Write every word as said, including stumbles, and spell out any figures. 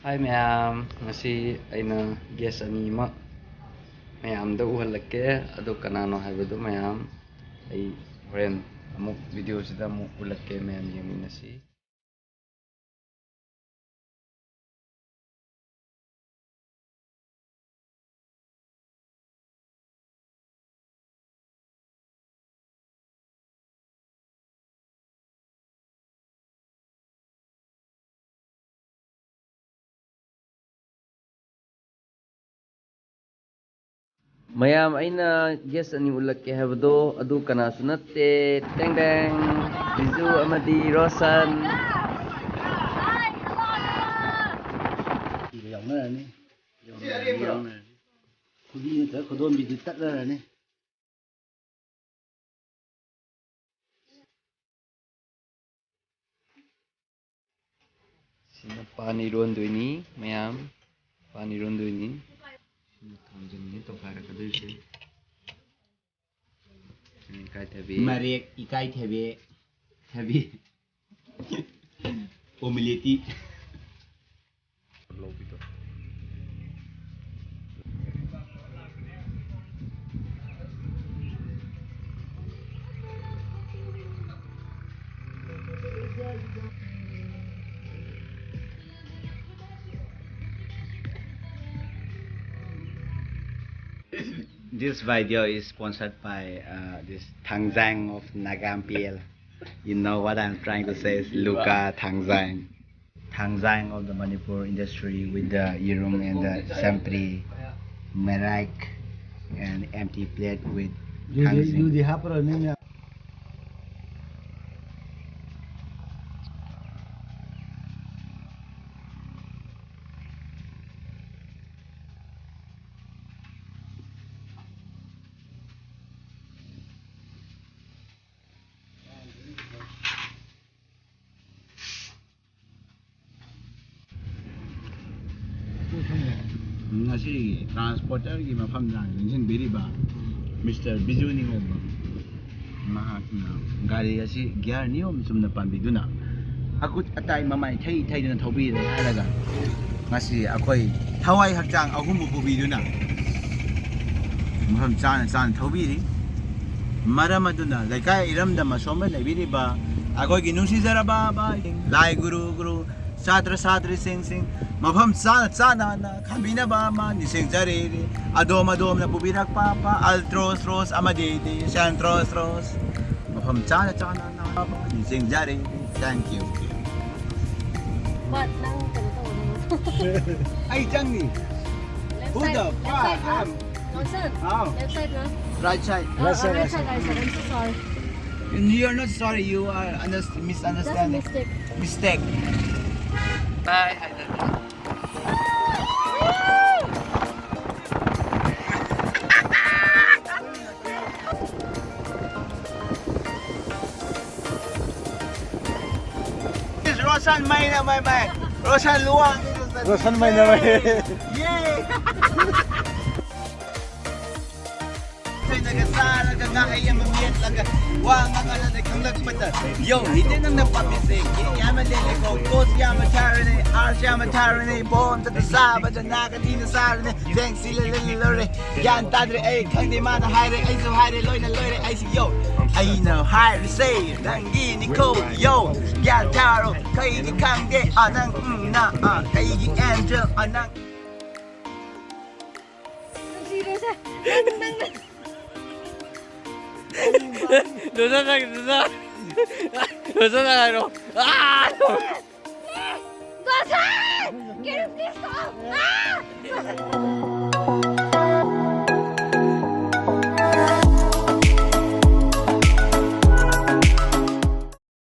ꯍꯥꯏ ꯃꯌꯥꯝ, ꯉꯁꯤ ꯑꯩꯅ ꯒꯦꯁ ꯑꯅꯤꯃꯛ ꯃꯌꯥꯝꯗ ꯎꯍꯜꯂꯛꯀꯦ꯫ ꯑꯗꯣ ꯀꯅꯥꯅꯣ ꯍꯥꯏꯕꯗꯨ ꯃꯌꯥꯝ ꯑꯩ ꯍꯣꯔꯦꯟ ꯑꯃꯨꯛ ꯚꯤꯗꯤꯑꯣꯁꯤꯗ ꯑꯃꯨꯛ ꯎꯠꯂꯛꯀꯦ, ꯃꯌꯥꯝ ꯌꯦꯡꯃꯤꯟꯅꯁꯤ꯫ ꯃꯌꯥꯝ, ꯑꯩꯅ ꯒꯦꯁ ꯑꯅꯤ ꯎꯠꯂꯛꯀꯦ ꯍꯥꯏꯕꯗꯣ ꯑꯗꯨ ꯀꯅꯥꯁꯨ ꯅꯠꯇꯦ꯫ ꯇꯦꯡ ꯇꯦꯡ! ꯕꯤꯖꯨ ꯑꯃꯗꯤ ꯔꯣꯁꯟ꯫ ꯌꯥꯎꯅꯔꯅꯤ꯫ ꯌꯥꯎꯅꯔꯅꯤ, ꯌꯥꯎꯅꯔꯅꯤ꯫ ꯈꯨꯕꯤ ꯅꯠꯇ꯭ꯔꯒ ꯈꯨꯗꯣꯝꯕꯤꯗꯨ ꯇꯠꯅꯔꯅꯤ꯫ ꯁꯤꯅ ꯄꯥꯟ ꯏꯔꯣꯟꯗꯣꯏꯅꯤ ꯃꯌꯥꯝ, ꯄꯥꯟ ꯏꯔꯣꯟꯗꯣꯏꯅꯤ꯫ ꯁꯤꯅ ꯊꯥꯡꯖꯤꯡꯅꯤ ꯇꯧꯈꯥꯏꯔꯛꯀꯗꯣꯏꯁꯦ꯫ ꯁꯤꯅ ꯏꯀꯥꯏꯊꯕꯤ꯫ ꯃꯔꯦꯛ ꯏꯀꯥꯏꯊꯕꯤ꯫ ꯊꯕꯤ꯫ ꯑꯣꯃꯂꯦꯇꯤ꯫ This video is sponsored by uh, this Thangjang of Nagampeil. You know what I'm trying to say is Luka Thangjang. Thangjang of the Manipur industry with the yerum and the sempri, merak, and empty plate with ꯌꯨꯗꯤ, thangsing. ꯌꯨꯗꯤ ꯍꯥꯞꯄꯔꯣꯏ, ꯃꯤ ꯃꯌꯥꯝ꯫ ꯉꯁꯤꯒꯤ ꯇ꯭ꯔꯥꯟꯁꯄꯣꯔꯇꯔꯒꯤ ꯃꯐꯝꯗ ꯂꯦꯡꯁꯤꯟꯕꯤꯔꯤꯕ mister Biju ꯅꯤꯉꯣꯝꯕꯝ, ꯃꯍꯥꯛꯅ ꯒꯥꯔꯤ ꯑꯁꯤ gear ꯅꯤꯌꯣꯝ ꯆꯨꯝꯅ ꯄꯥꯟꯕꯤꯗꯨꯅ ꯑꯀꯨꯠ ꯑꯇꯥꯏ ꯃꯃꯥꯏ ꯊꯩ ꯊꯩꯗꯨꯅ ꯊꯧꯕꯤꯔꯦ ꯍꯥꯏꯔꯒ ꯉꯁꯤ ꯑꯩꯈꯣꯏ ꯊꯋꯥꯏ ꯍꯛꯆꯥꯡ ꯑꯍꯨꯝꯕꯨ ꯄꯨꯕꯤꯗꯨꯅ ꯃꯐꯝ ꯆꯥꯅ ꯆꯥꯅ ꯊꯧꯕꯤꯔꯤ꯫ ꯃꯔꯝ ꯑꯗꯨꯅ ꯂꯩꯀꯥꯏ ꯏꯔꯝꯗꯝ ꯑꯁꯣꯝꯗ ꯂꯩꯕꯤꯔꯤꯕ ꯑꯩꯈꯣꯏꯒꯤ ꯅꯨꯡꯁꯤꯖꯔꯕ ꯂꯥꯏ ꯒꯨꯔꯨ ꯒꯨꯔꯨ ꯁꯥꯇ꯭ꯔ ꯁꯥꯇ꯭ꯔꯤꯁꯤꯡꯁꯤꯡ ꯃꯐꯝ ꯆꯥꯅ ꯆꯥꯅ ꯈꯥꯝꯕꯤꯅꯕ ꯑꯃ ꯅꯤꯡꯁꯤꯡꯖꯔꯤ꯫ ꯑꯗꯣꯝ ꯑꯗꯣꯝꯅ ꯄꯨꯕꯤꯔꯛꯄ ꯑꯜꯇ꯭ꯔꯣꯁ ꯔꯣꯁ ꯑꯃꯗꯤ ꯁꯦꯟꯇ꯭ꯔꯣꯁ ꯔꯣꯁ ꯃꯐꯝ ꯆꯥꯅ ꯆꯥꯅ ꯅꯤꯡꯁꯤꯡꯖꯔꯤ꯫ Thank you. But ꯅꯪ ꯀꯩꯅꯣ ꯇꯧꯒꯗꯕ꯫ ꯑꯩ ꯆꯪꯅꯤ꯫ Left Who side, the left fuck side, huh? am? Johnson, Oh. Left side, huh? Right side. Uh, Right side, uh, right right side, side. Right side. I'm so sorry. You're not sorry. You are under- That's a misunderstanding. Mistake. Mistake. Roshan mai na mai mai. Roshan luang. Roshan mai na mai. Yay! ꯊꯥꯏꯅꯒ ꯆꯥꯔꯒ ꯉꯥꯍꯩ ꯑꯃ ꯃꯦꯠꯂꯒ ꯋꯥ ꯉꯥꯡꯅꯗ ꯈꯪꯂꯛꯄꯗ ꯌꯧ ꯍꯤꯗꯦ ꯅꯪꯅ ꯄꯥꯝꯃꯤꯁꯦ꯫ Cake ꯌꯥꯝꯅ ꯂꯦꯜꯂꯦꯀꯣ꯫ Toss ꯌꯥꯝꯅ ꯆꯥꯔꯅꯤ꯫ ꯑꯥꯔꯁ ꯌꯥꯝꯅ ꯊꯥꯔꯅꯤ꯫ ꯕꯣꯟ ꯆꯠꯇ ꯆꯥꯕꯗ ꯅꯥꯒ ꯊꯤꯅ ꯆꯥꯔꯅꯤ꯫ ꯊꯦꯡꯁꯤ ꯂꯩꯔꯦ꯫ ꯒ꯭ꯌꯥꯟ ꯇꯥꯗ꯭ꯔꯦ ꯑꯩ ꯈꯪꯗꯦ ꯃꯥꯅ ꯍꯥꯏꯔꯦ ꯑꯩꯁꯨ ꯍꯥꯏꯔꯦ ꯂꯣꯏꯅ ꯂꯣꯏꯔꯦ ꯑꯩꯁꯨ ꯌꯧ꯫ ꯑꯩꯅ ꯍꯥꯏꯔꯤꯁꯦ ꯅꯪꯒꯤꯅꯤꯀꯣ ꯌꯧ꯫ ꯒ꯭ꯌꯥꯟ ꯇꯥꯔꯣ ꯀꯩꯒꯤ ꯈꯪꯗꯦ ꯑ ꯅꯪ ꯎꯝ ꯅ ꯑ ꯀꯩꯒꯤ ꯑꯦꯟꯖꯦꯜ ꯑ ꯅꯪ ꯅꯨꯡꯁꯤꯔꯦꯁꯦ꯫ ꯅꯪ ꯅꯪ Dosa sa, dosa. Dosa sa ano? Ah! Johnson! Can you please go? Ah!